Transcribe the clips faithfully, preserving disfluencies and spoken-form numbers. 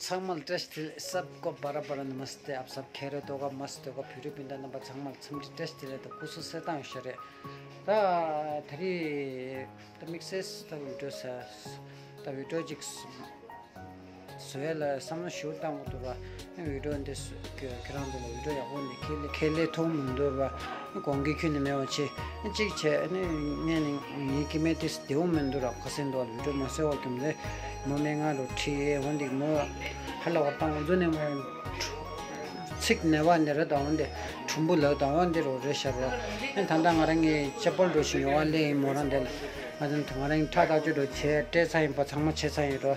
ཚང་མ་ལ་བཀྲ་ཤིས་བདེ་ལེགས། सबको बराबर नमस्ते, आप सब खैरियत होगा, मस्त होगा। བོད་རིགས་སྤུན་ཟླ་རྣམ་པ་ཚང་མ་ལ་འཚམས་འདྲི་བཀྲ་ཤིས་བདེ་ལེགས་དང་སྐུ་གཟུགས་གསལ་ཐང་ཡོད་ཤག་རེད། ད་ད་རེས་ད་དམིགས་བསལ་ད་བི་ཌིའོ་ཟེར་ད་བི་ཌིའོ་ཅིག་བཟོ་ཡ་ལ་བསམ་བློ་ཞེ་པོ་བཏང་གི་འདུག་ར། བི་ཌིའོ་འདི་བཟོ་ཁྱེད་རང་ཚོ་ལ་བི་ཌིའོ་ཡག་པོ་འདི་ཁས་ལེན་ཁས་ལེན་ཐུབ་མི་འདུག་ར། དགོངས་འགལ་ཁྱོན་ནས་མེད་པ་བྱས། གཅིག་བྱས་ནས་ངས་ནི་ངའི་སྐྱེ་དམན་དེ་བདེ་པོ་མི་འདུག་ར། ཁ་སང་འདུག་བ་ལ་བི་ཌིའོ་མ་བཟོས་པ་རྒྱུ་མཚན་མོ་སྨན་ཁང་ལ་ཁྲིད་འོ་འདི་མོ་ཧ་ལས་པ་བཏང་འོ་ཚོ་ནས་མོ་ཚིག་ནད་པ་འདི་རེད་དང་འོ་འདི་གྲུམ་བུ་ལགས་དང་འོ་འདི་རོ་རེད་ཤག་ར། ཨེ་ད་ལྟ་ང་རང་ངའི་ཅ་པལ་འགྲོ་ཞིག་ཉོ་བ་སླེབས་ཡིན་མོ་རང་འདི་ལ། ང་ཚོ་ང་རང་ངའི་ཁྲག་བརྟག་དཔྱད་འགྲོ་བྱས་སྤྲད་ཚར་ཡིན་པ་ཚང་མ་བྱས་ཚར་ཡིན་རོ།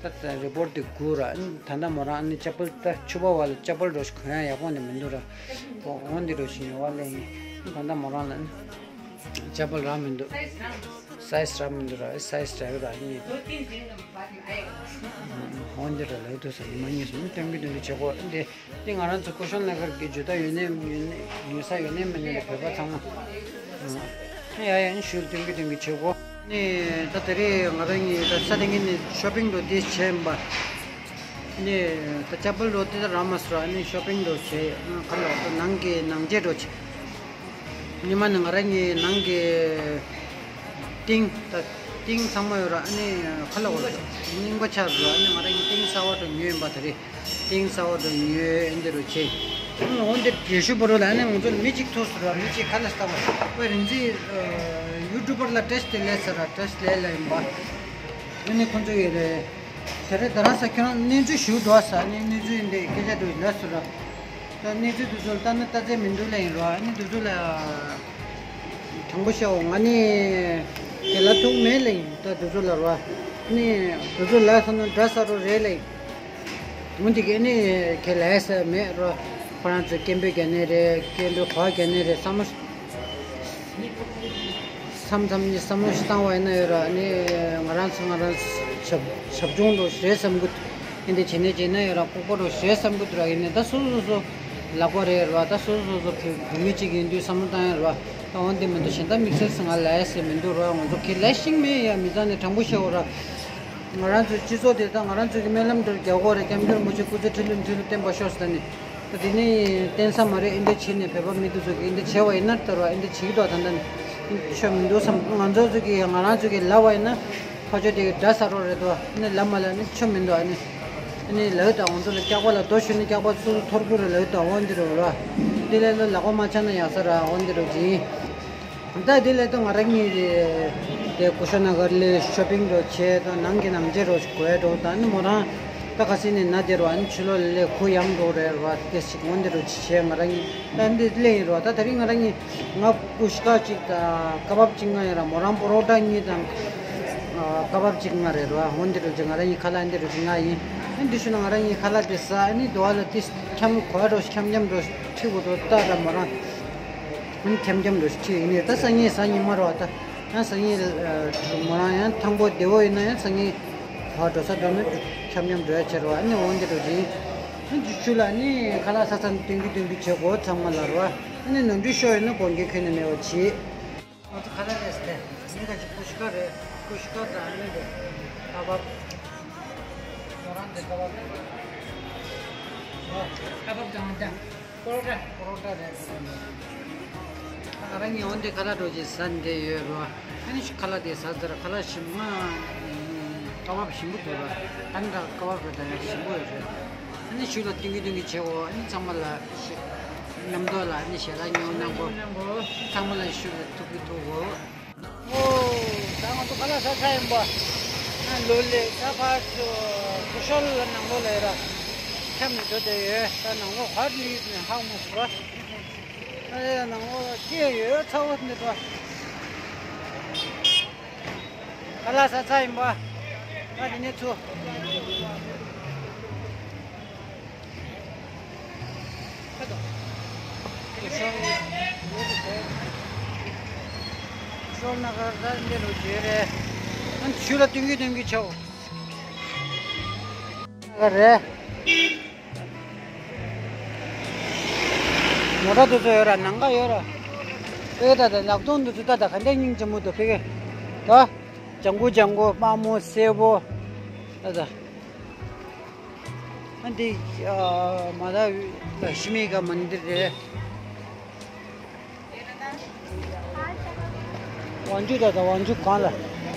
ད་ད་རི་པོར་ཊི་དེ་སྒུག་ར། ཨ་ནི་ད་ལྟ་མོ་རང་ཨ་ནི་ཅ་པལ་ད་ཕྱུ་པ་བ་ལ་ཅ་པལ་འགྲོ་ཞིག་གོན་ཡ་ཡག་པོ་ནི་མི་འདུག་ར། འོ་འདི་འགྲོ་ཞིག་ཉོ་བ་སླེབས་ཡིན། ད་ལྟ་མོ་རང་ལ་ཨ་ནི་ཅ་པལ་རག་མི་འདུག་སའི་ཛི་རག་མི་འདུག་ར། སའི་ཛི་རག་ཡོད་ར་ཨ་ནི། འོ་འདི་ར་ལབ་འདུག་ས་ནི་མ་ཉེས་སོང་། སྟོན་གི་སྟོན་གི་བྱེད་དགོས་འདི། འདི་ང་རང་ཚོ་ཀུ་ཤོ་ན་གར་གྱི་ཇོ་ད་ཡོད་ནས་ཡོད་ནས་ཡོད་ས་ཡོད་ནས་མི་ནས་བོད་པ་ཚང་མ། ཡ་ཡ་ཨ་ནི་ཞུ་སྟོན་གི་སྟོན་གི་བྱེད་དགོས། ནི་ད་དེ་རིང་ང་རང་གཉིས་ད་ས་དེ་ངེད་ནས་ཤོ་པིང་འགྲོ་དེ་བྱས་ཡིན་པ། ནི་ད་ཅ་པལ་འགྲོ་དེ་ད་རག་མ་སོང་ར། ནི་ཤོ་པིང་འགྲོ་བྱས་ཁ་ལ་ད་ནང་གི་ནང་ཆས་འགྲོ་བྱས། ཉི་མ་ནི་ང་རང་གཉིས་ནང་གི་ཏིང་ད་ཏིང་ཚང་མ་ཡོད་ར། ནི་ཁ་ལ་འོ་རྙིང་པ་ཆགས་ར། ནི་ང་རང་གཉིས་ཏིང་གསར་པ་འགྲོ་ཉོས་ཡིན་པ་དེ་རིང་། ཏིང་གསར་པ་འགྲོ་ཉོས་འདི་རུ་བྱས། འོ་འདི་རྒྱལ་ཤུ་བོ་རུ་ལ་ནི་ང་ཚོ་མི་གཅིག་ཐུག་སོང་ར། མི་གཅིག་ཁ་ལ་ལྟ་བ་བས་རིན་འཛིན་ཡུ་ཊུབ་པར་ལ་བཀྲ་ཤིས་བདེ་ལེགས་ཟེར་ར། བཀྲ་ཤིས་བདེ་ལེགས་ཡིན་པ། ཨ་ནི་ཁོང་ཚོ་ཡོད་རེད། དེ་རེད་ད་ར་ས་ཁྱོད་རང་གནས་ཚུལ་ཞུ་འགྲོ་ས་ནི་གནས་ཚུལ་འདི་སྐད་ཆ་འགྲོ་ལ་སོ་ར། ད་གནས་ཚུལ་དུ་ཚོ་ལྟ་ན་ལྟ་ཚད་མི་འདུག་ལ་ཡིན་ར། ཨ་ནི་དུ་ཚོ་ལ་དྲང་པོ་བཤད་འོ་ང་ནི་དེ་ལ་ཐུག་མེད་ལ་ཡིན། ད་དུ་ཚོ་ལ་ར་ནི་དུ་ཚོ་ལ་ས་ན་འདྲ་ས་རོ་རེད་ལ་ཡིན། འོན་ཏེ་ཨ་ནི་ཁྱེད་ལ་ས་མེད་རོ། ཁོ་རང་ཚོ་སྐད་འབོད་རྒྱག་ནི་རེད། སྐད་འབོད་གོ་བ་རྒྱག་ནི་རེད་བསམ་བློ། མཚམས་མཚམས་ནི་བསམ་བློ་ཞིག་བཏང་བ་ཡིན་ན་ཡོད་ར། ནི་ང་རང་ཚོ་ང་རང་ཞབས་ཞབས་བྱུང་འགྲོ་རེད་བསམ་གི་འདུག་འདི་བྱས་ནས་བྱས་ན་ཡོད་ར། ལྐུགས་པ་འགྲོ་རེད་བསམ་གི་འདུག་ར། ཡིན་ནའི་ད་སོ་སོ་སོ་ལག་པ་རེད་ར། ད་སོ་སོ་སོ་བོད་བོད་མི་གཅིག་ཡིན་དུས་བསམ་བློ་བཏང་ཡོད་ར། ད་འོན་ཏེ་མི་འདུག་གཞན་དག་དམིགས་བསལ་སུ་ང་ལ་ཡ་ཟེར་མི་འདུག་ར། ང་ཚོ་ཁྱེད་ལས་ཤིང་མེད་ཡ་མི་ཚང་ནས་དྲང་པོ་བཤད་འོ་ར། ང་རང་ཚོའི་སྤྱི་ཚོགས་དེ་དང་ང་རང་ཚོའི་སྨོན་ལམ་འདིར་རྒྱག་དགོས་རེད། སྐྱབས་མགོན་རིན་པོ་ཆེ་སྐུ་ཚེ་ཁྲི་ལོ་ཁྲི་ལོ་བརྟན་པར་ཤོག་ཟེར་ནས། ད་དེ་ནས་བརྟན་ས་མ་རེད། ཨེ་འདྲ་བྱས་ནས་བོད་པ་མི་དེ་ཚོ་གིས་ཨེ་འདྲ་བྱས་པ་ཡིན་ན་ལྟར་བ་ཨེ་འདྲ་བྱེད་ཀྱི་འདུག་ད་ལྟ་ནས་ཆོ་མི་འདུག་བསམ། ང་ཚོ་ཚོ་གིས་ང་རང་ཚོ་གིས་ལབ་པ་ཡིན་ན་ཕ་ཆོས་དེ་གི་འདྲ་ས་རོ་རེད་དོ། ཨ་ནི་ལབ་མ་ལབ་ནི་ཆོ་མི་འདུག་ཨ་ནི་ཨ་ནི་ལབ་དང་ང་ཚོ་ལ་སྐྱག་པ་ལ་རྡོ་གཞུ་ནི་སྐྱག་པ་སོ་སོ་ཐོར་བུ་རེད་ལབ་དང་འོ་འདི་རེད་བ། འདི་ལས་ལ་ལག་པ་མ་ཆག་ན་ཡག་ས་ར་འོ་འདི་རུ་ཅིང་། ད་དེ་ལས་ད་ང་རང་གཉིས་དེ་ཀུ་ཤོ་ན་གར་ལས་ཤོ་པིང་འགྲོ་བྱས་ད་ནང་གི་ནང་ཆས་རོ་གོ་ཡ་འགྲོ་ད་ནི་མོ་རང་ད་ག་སི་ནས་ན་དེ་རོ་ཨ་ནི་ཕྱི་ལོགས་ལས་ཁུ་ཡམ་འགྲོ་རེད་རོ། དེ་ཞིག་འོན་དེ་རོ་བྱས་ང་རང་གཉིས་ད་འདི་ལས་ཡིན་རོ། ད་དེ་རིང་ང་རང་གཉིས་ང་ཀུ་ཤ་ཀ་གཅིག་ད་ཀ་བབ་གཅིག་ང་ཡིན་ར། མོ་རང་པོ་རོ་ཊ་གཉིས་དང་ཀ་བབ་གཅིག་ང་རེད་རོ། འོན་དེ་རོ་ཅིག་ང་རང་གཉིས་ཁ་ལག་འདི་རོ་ཅིག་ང་ཡིན། ཨ་འདི་ཤུ་ན་ང་རང་གཉིས་ཁ་ལག་དེ་ཟ་ཨ་ནི་དུ་བ་ལ་དེ་འཁྱམ་གོ་རོ་འཁྱམ་འཁྱམ་རོ་ཁྲི་གོ་རོ་ད་ར་མོ་རང་། ཨ་ནི་འཁྱམ་འཁྱམ་འགྲོ་ཤི་ཁྲིད་ཡིན་ནས་ད་སང་ཉིན་གཟའ་ཉི་མ་རེད་བ། ད་ཡང་སང་ཉིན་མོ་རང་ཡང་ཐང་པོ་བདེ་བོ་ཡིན་ན་ཡང་སང་ཉིན་བ་འགྲོ་ས་འགྲོ་ན་འཁྱམ་འཁྱམ་འགྲོ་ཡ་ཆེ་རེད་བ། ཨ་ནི་འོང་འདི་འགྲོ་གི་ཡིན། ཨ་ནི་ཆུ་ལ་ནི་ཁ་ལག་ས་ས་ནི་སྟོན་གི་སྟོན་གི་བྱེད་དགོས་ཚང་མ་ལ་རེད་བ། ཨ་ནི་ནོར་འཁྲུལ་ཤོར་ཡོད་ན་དགོངས་འགལ་ཁྱོན་ནས་མེད་པ་བྱེད། ང་ཚོ་ཁ་ལག་རེད་ཟེར་ཏེ་ངས་ཁ་ཅིག་ཀུ་ཤུ་ཀ་རེད། ཀུ་ཤུ་ཀ་དང་ཨ་ནི་རེད་ཀ་བབ། མོ་རང་དེ་ཀ་བབ་རེད། ཀ་བབ་དང་ད། པོ་རོ་ཊ། པོ་རོ་ཊ་རེད། ང་རང་ཉི་འོང་དེ་ཁ་ལག་འགྲོ་ཅིག་ཟ་འདི་ཡོད་རོ། ཨ་ནི་ཁ་ལག་དེ་ཟ་ཟེར་ཁ་ལག་ཞིམ་མ། ཀ་བབ་ཞིམ་པོ་འདུག་རོ། ཨ་ནི་ད་ཀ་བབ་རེད་ད་ཡང་ཞིམ་པོ་ཡོད་རེད། ཨ་ནི་ཤུ་ལ་ཏིང་གི་ཏིང་གི་བྱེད་འོ། ཨ་ནི་ཚང་མ་ལ་ཤ་མཉམ་དུ་ལ་ཨ་ནི་ཞལ་ལག་ཉོ་གནང་གོ། ཚང་མ་ལ་ཤུ་ལ་ཐུག་གི་ཐུག་གོ། ཨོ། ད་ང་ཚོ་ཁ་ལག་ཟ་ཚར་ཡིན་པ། ཨ་ལོ་ལེ་ད་ཕར་ཚུར་ཤོར་ལ་ནང་ལོགས་ལ་ཡོད་ར། འཁྱམ་ནས་འགྲོ་བསྡད་ཡོད། ད་ནང་ལོགས་ག་རེ་ཡོད་ནས་ཧ་གོ་མ་སོང་ར། ཨ་ནང་ལོགས་ལ་སྐྱེས་ཡོད་ཚ་བོ་འདི་འགྲོ། ཁ་ལག་ཟ་ཚར་ཡིན་པ། ད་དེ་ནས་ཚུར། ཤོར་ན་ག་རེ་འདི་རུ་བྱེད་རེད། ཨ་ཆུ་ལ་ཏིང་གི་ཏིང་གི་ཆོག་ག་རེ། མོ་ཊ་དེ་ཚོ་ཡོད་ར་ནང་ག་ཡོད་ར། ཨེ་ད་ད་ནག་དུང་འདི་ཚོ་ད་ད་ག་འདྲ་སྙིང་རྗེ་མོ་འདུག་ཕ་གི། ད་ལྗང་གུ་ལྗང་གུ་དམར་མོ་སེར་པོ། ད་ད། འདི་མ་ད་ལ་ཤི་མི་ག་མ་འདི་རེད། ཝང་ཅུན་ད་ད་ཝང་ཅུན་གང་ལ།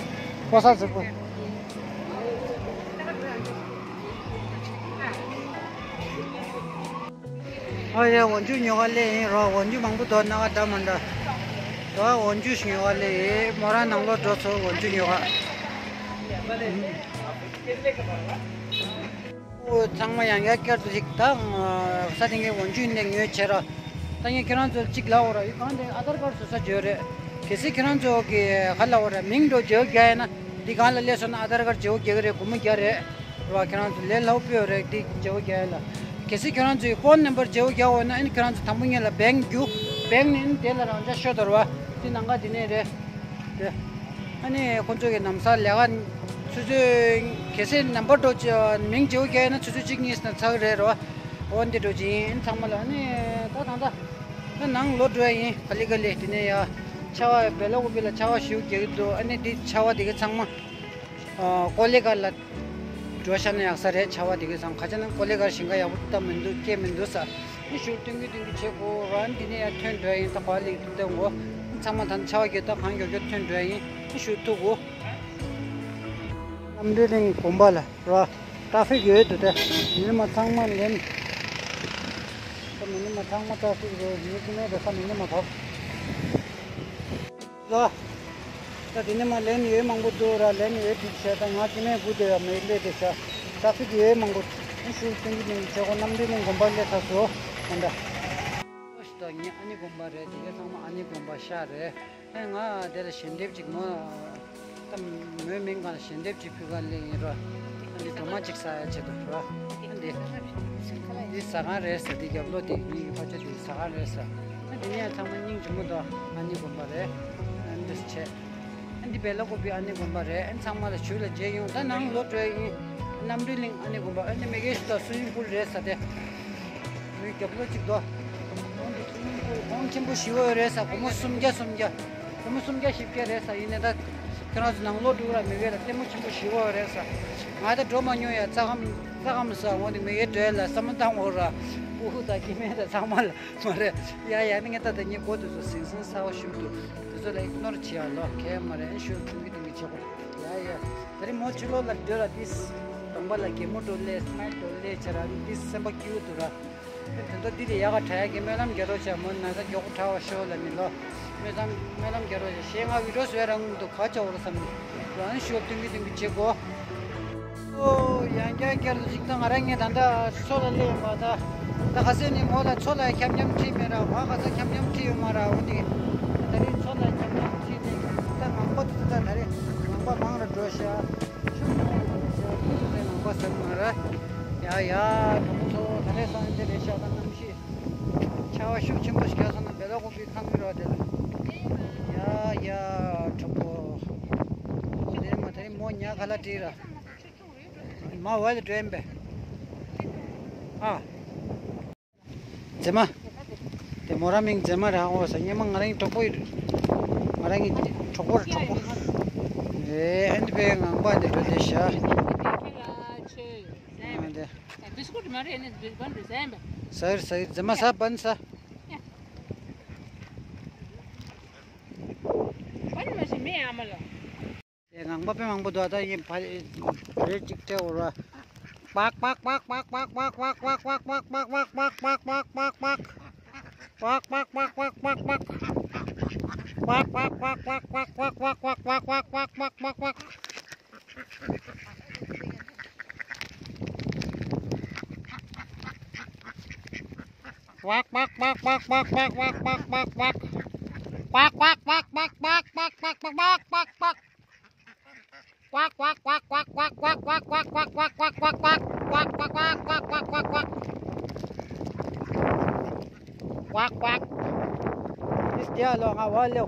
ཀོ་ས་ཟེར་པོ། ཨ་ཡ་ཝང་ཅུན་ཉོ་ག་ལེ་ཡིན་རོ། ཝང་ཅུན་མང་པོ་དོ་ན་ག་འདྲ་མ་འདྲ། ད་ཝང་ཅུན་ཉོ་ག་ལེ་ཡིན། མོ་རང་ནང་ལོགས་འགྲོ་ཚོ་ཝང་ཅུན་ཉོ་ག། ཨོ་ཚང་མ་ཡང་ཡ་བསྐྱར་དུ་ཞིག་ད་ས་དེ་ངའི་ཝང་ཅུན་ནས་ཉོས་བྱས་ར། ད་ངས་ཁྱེད་རང་ཚོ་གཅིག་ལབ་འོ་ར། ཡུལ་གང་དེ་ཨ་དར་ཀར་བཟོ་ས་བརྗོད་རེད། གལ་སྲིད་ཁྱེད་རང་ཚོ་གི་ག་ལབ་འོ་ར། མིང་འགྲོ་བརྗེ་བོ་རྒྱག་ཡ་ན། འདི་གང་ལ་སླེབས་སོང་ན་ཨ་དར་ཀར་བརྗེ་བོ་རྒྱག་གི་རེད། སྒོར་མོ་བརྒྱ་རེད། ར་ཁྱེད་རང་ཚོ་ལས་སླ་པོ་ཡོད་རེད། འདི་བརྗེ་བོ་རྒྱག་ཡ་ལ། གལ་སྲིད་ཁྱེད་རང་ཚོའི་ཕོན་ནམ་བར་བརྗེ་བོ་རྒྱག་འོ་ན། ཨ་ནི་ཁྱེད་རང་ཚོ་དང་པོ་ཉིད་ལ་བེང་རྒྱུ། བེང་ནི་ཨ་ནི་དེ་ལ་རང་འཇགས་ཤོད་དོ་ར་བ། འདི་ནང་ག་འདི་ནས་རེད། དེ། ཨ་ནི་ཁོང་ཚོ་གི་ནམ་སང་ལས་ཀ་ཆུ་ཚོད་གལ་སྲིད་ནམ་བར་འགྲོ་ཅི་མིང་བརྗེ་བོ་རྒྱག་ཡིན་ན་ཆུ་ཚོད་གཅིག་གཉིས་ན་ཚར་གི་རེད་རོ། འོ་འདི་འགྲོ་ཅི་ཡིན་ཚང་མ་ལ། ཨ་ནི་ད་ད་ད་ད་ནང་ལོག་འགྲོ་ཡ་ཡིན། ག་ལེ་ག་ལེ། དེ་ནས་ཡ་ཆར་པ་བེ་ལ་ཀོ་པི་ལ་ཆར་པ་ཞེ་པོ་རྒྱག་གི་འདུག་ཨ་ནི་འདི་ཆར་པ་དེ་གི་ཚང་མ་ཀོ་ལི་གྷལ་ལ་འགྲོ་ཤ་ན་ཡག་ས་རེད། ཆར་པ་དེ་གི་ཚང་ག་ཅི་ན་ཀོ་ལི་གྷལ་ཞིང་ཁ་ཡག་པོ་ད་མི་འདུག་སྐྱེ་མི་འདུག་ས། ཨ་ནི་ཞུ་སྟོན་གི་སྟོན་གི་བྱེད་དགོས་ར། ཨ་ནི་དེ་ནས་ཡ་ཐོན་འགྲོ་ཡ་ཡིན། ད་ག་ལེ་ཐོན་འོ། ཚང་མ་ད་ཆར་པ་གི་ད་གང་མགྱོགས་མགྱོགས་ཐོན་འགྲོ་ཡ་ཡིན། ཨ་ནི་ཞུ་ཐུག་གོ། རྣམ་གྲོལ་གླིང་དགོན་པ་ལ་ར། ཏྲ་ཕིག་ཡོད་འདུག་སྟེ། མི་མ་ཚང་མ་ལེན། ད་མི་མ་ཚང་མ་ཏྲ་ཕིག་རེད། མི་ཀུན་ནས་ད་ས་མི་མ་ཐོབ། ལ། ད་དེ་ནས་མ་ལེན་ཡོད་མང་པོ་འདུག་ར། ལེན་ཡོད་དྲིས་བྱས། ད་ང་ཅི་མེད་དགུ་དེ་ཡ་མེད་ལས་དེ་བྱ། ཏྲ་ཕིག་ཡོད་མང་པོ། ཨ་ནི་ཞུ་སྟོན་གི་སྟོན་གི་བྱེད་དགོས། རྣམ་གྲོལ་གླིང་དགོན་པ་སླེབས་ཚར་སོང་། ད་ད་ཞུ་ད་ངའི་ཨ་ནེ་དགོན་པ་རེད། དེ་ག་ཚང་མ་ཨ་ནེ་དགོན་པ་ཤག་རེད། ཨེ་ང་དེ་ལ་ཞལ་འདེབས་ཅིག་མོ། ད་མོའི་མིང་གང་ལ་ཞལ་འདེབས་ཅིག་ཕུལ་ག་སླེབས་ཡིན་ར། ཨ་འདི་སྒྲོལ་མ་ཅིག་ཟ་ཡ་ཆེད་དུ་ར། ཨ་འདི་འདི་ཟ་ཁང་རེད་ཟེར། འདི་རྒྱབ་ལོགས་དེ་ངའི་ཕ་ཆོས་དེ་ཟ་ཁང་རེད་ཟེར། ཨ་འདི་ནས་ཚང་མ་སྙིང་རྗེ་མོ་དང་ཨ་ནེ་དགོན་པ་རེད། ཨ་འདི་བྱས། ཨ་འདི་བེ་ལ་ཀོ་པི་ཨ་ནེ་དགོན་པ་རེད། ཨ་ཚང་མ་ལ་ཞུ་ལ་མཇལ་ཡོང་། ད་ནང་ལོག་འགྲོ་ཡ་ཡིན། རྣམ་གྲོལ་གླིང་ཨ་ནེ་དགོན་པ། ཨ་འདི་མེ་གེ་ཤུ་དང་སུ་ཝིམ་པུལ་རེད་ཟེར་དེ། མོའི་རྒྱབ་ལོགས་གཅིག་དོ། ཁོང་གི་ཁྱིམ་ཁོང་ཁོང་ཁྱིམ་པོ་ཞི་བ་རེད་ས། སྒོར་མོ་སུམ་བརྒྱ་སུམ་བརྒྱ། སྒོར་མོ་སུམ་བརྒྱ་བཞི་བརྒྱ་རེད་ས། ཡིན་ནའི་ད་ཁྱེད་རང་ཚོ་ནང་ལོགས་འགྲོ་ར་མི་དགོས་ལ། ལྟད་མོ་ཆེན་པོ་ཞི་བ་རེད་ས། ང་ད་འགྲོ་མ་མྱོང་ཡ། རྩ་ཁམས་རྩ་ཁམས་ས་འོ་དེ་མི་དགོས་འགྲོ་ཡ་ལ་བསམ་བློ་བཏང་འོ་ར། ཕྲུ་གུ་དང་སྐྱེ་དམན་དང་ཚང་མ་ལ་མ་རེད་ཡ། ཡ་ནི་ངས་ད་ད་ངའི་མགོ་དེ་ཚོ་ཟིང་ཟིང་ཚ་བ་ཞུགས་འདུག་དེ་ཚོ་ལ་ཨིག་ནོར་བྱེད་ཡ་ལོ་གལ་མ་རེད། ཨ་ནི་ཞུ་ཐུང་གི་ཐུང་གི་བྱེད་དགོས་ཡ་ཡ། ད་རིང་མོ་ཕྱི་ལོགས་ལ་སྡོད་ར། ཏིས་གདོང་པ་ལ་གད་མོ་འགྲོ་ལས་སྨན་འགྲོ་ལས་བྱེད་ར། ཏིས་སེམས་པ་སྐྱིད་པོ་འདུག་ར། དེ་ཚོ་འདི་ལས་ཡག་ག་དྲག་ཡ་གི་སྨོན་ལམ་རྒྱག་རོགས་བྱ། མོ་ན་ཚ་མགྱོགས་པོ་དྲག་པ་ཤོག་ལབ་ནི་ལོ། སྨོན་ལམ་སྨོན་ལམ་རྒྱག་རོགས་བྱ། ཞེས་ང་བི་ཌིའོ་བཟོས་ར་ངུ་འདུག་ག་བྱ་འོ་ར་བསམ་ནི། རང་ཤོག་ཐུང་གི་ཐུང་གི་བྱེད་དགོས། ཨོ་ཡང་བསྐྱར་བསྐྱར་དུ་ཅིག་ད་ང་རང་ངས་ད་ལྟ་མཚོ་ལ་སླེབས་ཡོང་པ། ད་ད་ག་ཟེར་ནི་མོ་ལ་མཚོ་ལ་འཁྱམ་འཁྱམ་ཁྲིད་མེད་ར། ང་ག་ས་འཁྱམ་འཁྱམ་ཁྲིད་ཡོད་མ་ར། འོ་དེ་ད་རེས་མཚོ་ལ་འཁྱམ་འཁྱམ་ཁྲིད་ནས་ད་ངང་པ་དེ་ད་ད་རེས་ངང་པ་མང་ར་འགྲོ་ཤག་ཆུ་མང་ར་འགྲོ་ཤག་ཁྱོད་ཚོ་ཚོའི་ངང་པ་ཟེར་མ་ར། ཡ་ཡ་གྲོགས་པོ་ཚོ། ད་རེས་སང་ཉིན་དེ་རེད་ཤག་ད་གནམ་གཤིས་ཆར་པ་ཤུགས་ཆེན་པོ་ཞིག་རྒྱག་སོང་ན་བེ་ལ་ཀོ་པི་ཁང་གི་རོ་དེ་ལ། ཡ་ཡ་གྲོགས་པོ། དེ་རིང་མ་དེ་རིང་མོ་ཉལ་ཁ་ལག་སྤྲད་ར། མ་འོད་འགྲོ་ཡིན་པས། ཨ། མཛེས་མ། དེ་མོ་རང་མིང་མཛེས་མ་རེད། ཨོ་ས་སྙེ་མ་ང་རང་གི་གྲོགས་པོ་ཡིན། ང་རང་གི་གྲོགས་པོ་རེད། གྲོགས་པོ། ཨེ་ཨན་པའི་ངང་པ་འདི་འགྲོ་དེ་ཤ། ཨ་འདི། ཟེར་ཟེར་མཛེས་མ་ཟ་བན་ཟ། དེ་ངང་པ་དཔེ་མང་པོ་འདུག་ད་ཡིན་ཕ་རེ་གཅིག་སྤྲད་འོར་བ། ཀ་ཀ་ཀ་ཀ་ཀ་ཀ་ཀ་ཀ་ཀ་ཀ་ཀ། ཏིས་དེ་ལོ་ང་བ་ལེའོ།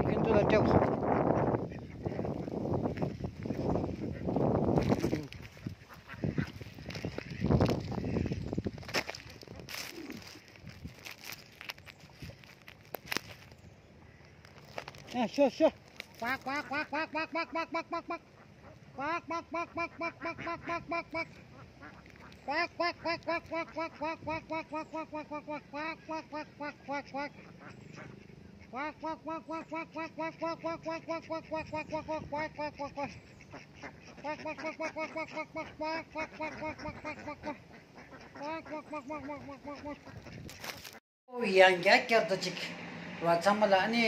ཁྱོད་ཚོ་ལ་སྤྲད། ཨ་ཤོ་ཤོ། ཀ་ཀ་ཀ་ཀ་ཀ་ཀ་ཀ་ཀ་ཀ་ཀ་ཀ། ཀ་ཀ་ཀ་ཀ་ཀ་ཀ་ཀ་ཀ་ཀ་ཀ་ཀ་ཀ། ཡང་བསྐྱར་བསྐྱར་དུ་ཅིག་ར་ཚང་མ་ལ་ཨ་ནི།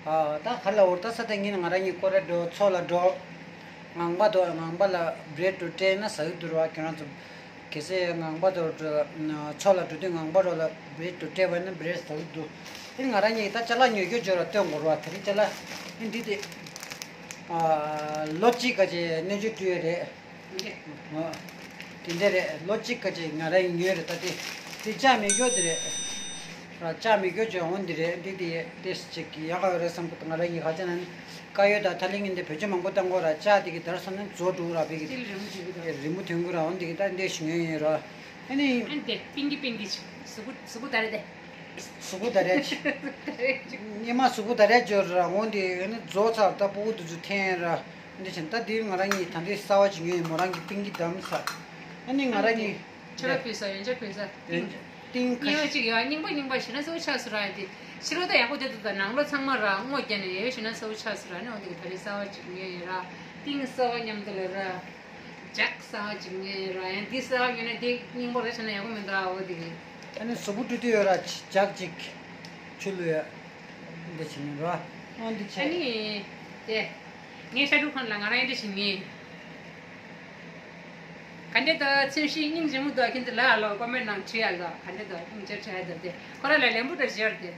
ཨ་ད་ག་ལ་འུར་ད་ས་ད་ངིན་ང་རང་གཉིས་སྐོར་ར་འགྲོ་ཚོ་ལ་འགྲོ། ངང་པ་དོ་ངང་པ་ལ་བྲེ་ཊོ་སྤྲད་ན་ཟ་གི་འདུག་ར་ཁྱོད་རང་ཚོ། གལ་སྲིད་ངང་པ་དོ་ཚོ་ལ་འགྲོ་དུས་ངང་པ་རོ་ལ་བྲེ་ཊོ་སྤྲད་པ་ན་བྲེ་ཟ་གི་འདུག་ཨེ་ང་རང་གཉིས་ད་ཅ་ལག་ཉོ་རྒྱུ་འབྱོར་ར་སྟོན་དགོས་ར་དེ་རིང་ཅ་ལག་ཨེ་འདི་དེ། ཨ་ལོ་གཅིག་ག་ཅེ་སྣོད་བཅུད་བཀྲུས་རེད། དེ་འདྲ་རེད། ལོ་གཅིག་ག་ཅིག་ང་རང་ཉོས་རེད། ད་དེ་དེ་ལྕགས་མེད་རྒྱུ་དེ་རེད། ལྕགས་མེད་རྒྱུ་ཅོ་འོན་འདི་རེད། འདི་དེ་དེ་ཅིག་ཡག་ག་ཡོད་རེད་བསམ་གི་ང་རང་ཡི་ག་ཅེ་ན་ནི་དཀར་ཡོལ་དང་ཐ་ལི་ངན་དེ་བེད་སྤྱོད་མང་པོ་བཏང་གོ་ར་ལྕགས་དེ་གི་དར་སོང་ན་རྫོགས་འགྲོ་ར་བི་གི་དེ་རི་མོ་ཐོན་གི་ར་འོན་འདི་གི་ད་འདི་ཞུ་ཡོད་ཡིན་ར། ཨ་ནི། ཨན་དེ་པིང་གི་པིང་གི་གཟུགས་པོ་གཟུགས་པོ་ད་རེད་དེ། གཟུགས་པོ་ད་རེད་ཅིག་གཟུགས་པོ་ད་རེད་ཅིག་ཉི་མ་གཟུགས་པོ་ད་རེད་འབྱོར་ར་འོང་དེ་ཨ་ནི་རྫོགས་ཚར་ད་ཕྲུ་གུ་དེ་ཚོ་འཐེན་ར་འདི་བྱས་ད་འདིར་ང་རང་གཉིས་ད་འདི་གསར་བ་ཅིག་ཉོས་ཡིན་མོ་རང་གི་པིང་གི་འདམ་ས་ཨ་ནི་ང་རང་གཉིས་ཆོ་ལ་ཕུལ་ས་ཡོན་ཆབ་ཕུལ་ས་ཡོན་ཆབ་ཏིང་ཁ་ཉེ་བ་ཅིག་ཡོད་རྙིང་པ་རྙིང་པ་ཞེ་ན་གསར་བ་ཆགས་སུ་ར་ཡོད་དེ་ཕྱི་ལོགས་ད་ཡག་པོ་དེ་འདུག་ད་ནང་ལོགས་ཚང་མ་ར་སྔོ་བརྒྱབ་ནས་ཡོད་ཞེ་ན་གསར་བ་ཆགས་སུ་ར་ནི་འོང་དེ་གི་ད་རེས་གསར་བ་ཅིག་ཉོས་ཡོད་ར་ཏིང་གསར་བ་མཉམ་དུ་ལ་ར། ལྕགས་གསར་བ་ཅིག་ཉོས་ཡོད་ར་ཡང་འདི་གསར་བ་ཉོས་ན་འདི་རྙིང་པ་རེད་ཟེར་ན་ཡག་པོ་མི་འདུག་ཨ་འོ་འདི་གི་ཨ་ནི་གཟུགས་པོ་བཀྲུས་དུས་ཡོད་ར་ལྕགས་ཅིག་ཆུ་ལུ་ཡོད། འདི་བྱེད་ཉན་ར་ཨོ་འདི་ཨ་བྱེད། ནི་དེ་ངའི་ཤ་ཕྲུག་ཁོང་ལ་ང་རང་ཡིན་འདྲ་ཞིག་ཉན། ག་འདྲ་འདུག་ཚོན་ཤིང་སྙིང་རྗེ་མོ་འདུག་ཁྱེད་ཚོ་ལ་ཨ་ལོ་ཀོ་མེན་ནང་བྲིས་ཨ་ལོ་ག་འདྲ་འདུག་སྙིང་རྗེ་བྲིས་ཨ་འདུག་དེ་ཁོ་རང་ལ་ལན་པོ་འདྲ་བཞག་དེ།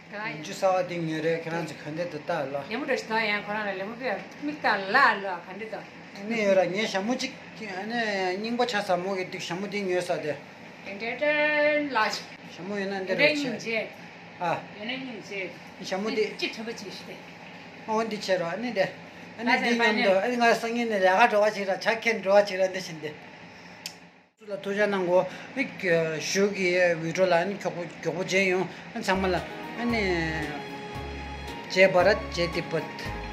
ད་ཡང་། འཇུ་ས་བ་དེ་ཉོས་རེད་ཁྱེད་རང་ཚོ་ག་འདྲ་འདུག་ལྟ་ལ། ལེ་མོ་འདྲ་ཞིག་དང་ཡང་ཁོ་རང་ལ་ལེ་མོ་པས་མིག་ལྟ་ལ་ལ་ག་འདྲ་འདུག་ནི་ཡོད་ར་ངའི་ཞྭ་མོ་གཅིག་ཨ་ནི་རྙིང་པ་ཆ་ས་མོ་གི་འདུག་ཞྭ་མོ་དེ་ཉོས་ས་དེ། དེ་འདྲ་འདྲ་ལ། ཞྭ་མོ་ཡོད་ན་འདི་འདྲ་རེད་སྙིང་རྗེ། ཨ། ཡོད་ན་སྙིང་རྗེ། ཞྭ་མོ་དེ། གཅིག་ཁྲོན་པ་གཅིག་ཞིག་དེ། ཨོ་འདི་བྱས་རོགས་ཨ་ནི་དེ། ཨ་ནི་ད་འདི་མཉམ་དུ་ཨ་ནི་ང་སང་ཉིན་ནས་ལས་ཀ་འགྲོ་བ་ཞིག་ར་ཆ་མཁན་འགྲོ་བ་ཞིག་ར་འདི་བཞིན་དེ། སུ་ལ་ཐུགས་རྗེ་གནང་གོ། ཨི་ཞུ་གི་བི་ཌིའོ་ལ་ཨ་ནི་མགྱོགས་པོ་མགྱོགས་པོ་མཇལ་ཡོང་ཨ་ཚང་མ་ལ་ཨ་ནི་ཇེ་བྷ་རད་ཇེ་ཏི་བྷད།